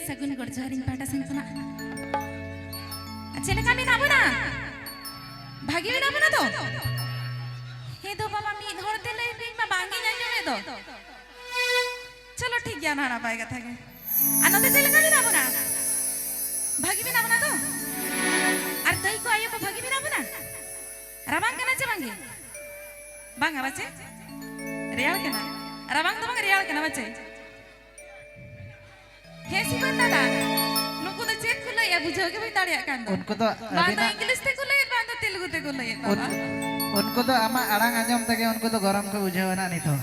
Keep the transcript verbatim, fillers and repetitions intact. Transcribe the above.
ᱥᱟᱹᱜᱩᱱ ᱜᱚᱰ ᱡᱚᱦᱟᱨ ᱤᱧ ᱯᱟᱦᱴᱟ ᱥᱮᱱ ᱠᱷᱚᱱᱟᱜ᱾ ᱟᱨ ᱪᱮᱫ ᱞᱮᱠᱟ ᱢᱮᱱᱟᱜ ᱵᱚᱱᱟ? ᱵᱷᱟᱹᱜᱤ ᱢᱮᱱᱟᱜ ᱵᱚᱱᱟ ᱛᱚ? ᱦᱮᱸ ᱫᱚ ᱵᱟᱵᱟ, ᱢᱤᱫ ᱦᱚᱲ ᱛᱮ ᱞᱟᱹᱭ ᱯᱮ, ᱤᱧ ᱢᱟ ᱵᱟᱝ ᱜᱤᱧ ᱟᱸᱡᱚᱢᱮᱫ ᱫᱚ᱾ ᱪᱚᱞᱚ ᱴᱷᱤᱠ ᱜᱮᱭᱟ, ᱚᱱᱟ ᱱᱟᱯᱟᱭ ᱠᱟᱛᱷᱟ ᱜᱮ᱾ ᱟᱨ ᱱᱚᱛᱮ ᱪᱮᱫ ᱞᱮᱠᱟ ᱢᱮᱱᱟᱜ ᱵᱚᱱᱟ? ᱵᱷᱟᱹᱜᱤ ᱢᱮᱱᱟᱜ ᱵᱚᱱᱟ ᱛᱚ? ᱟᱨ ᱫᱟᱹᱭ ᱠᱚ, ᱟᱭᱳ ᱠᱚ, ᱵᱷᱟᱹᱜᱤ ᱢᱮᱱᱟᱜ ᱵᱚᱱᱟ? ᱨᱟᱵᱟᱝ ᱠᱟᱱᱟ ᱪᱮ ᱵᱟᱝᱜᱮ? ᱵᱟᱝᱟ ᱵᱟᱪᱮ? ᱨᱮᱭᱟᱲ ᱠᱟᱱᱟ? ᱨᱟᱵᱟᱝ ᱫᱚ ᱵᱟᱝ, ᱨᱮᱭᱟᱲ ᱠᱟᱱᱟ ᱵᱟᱪᱮ? ᱦᱮᱸ ᱥᱤᱵᱟᱱ ᱫᱟᱫᱟ, ᱱᱩᱠᱩ ᱫᱚ ᱪᱮᱫ ᱠᱚ ᱞᱟᱹᱭᱮᱫᱼᱟ ᱵᱩᱡᱷᱟᱹᱣ ᱜᱮ ᱵᱟᱹᱧ ᱫᱟᱲᱮᱭᱟᱜ ᱠᱟᱱ ᱫᱚ᱾ ᱩᱱᱠᱩ ᱫᱚ ᱵᱟᱝ ᱫᱚ ᱟᱹᱵᱤᱱᱟᱜ ᱤᱝᱞᱤᱥ ᱛᱮᱠᱚ ᱞᱟᱹᱭᱮᱫ, ᱵᱟᱝ ᱫᱚ ᱛᱮᱞᱮᱜᱩ ᱛᱮᱠᱚ ᱞᱟᱹᱭᱮᱫ ᱩᱱ-, ᱵᱟᱵᱟ᱾ ᱩᱱᱠᱩ ᱫᱚ ᱟᱢᱟᱜ ᱟᱲᱟᱝ ᱟᱸᱡᱚᱢ ᱛᱮᱜᱮ ᱩᱱᱠᱩ ᱫᱚ ᱜᱚᱨᱚᱢ ᱠᱚ ᱵᱩᱡᱷᱟᱹᱣ ᱮᱱᱟ ᱱᱤᱛ ᱦᱚᱸ᱾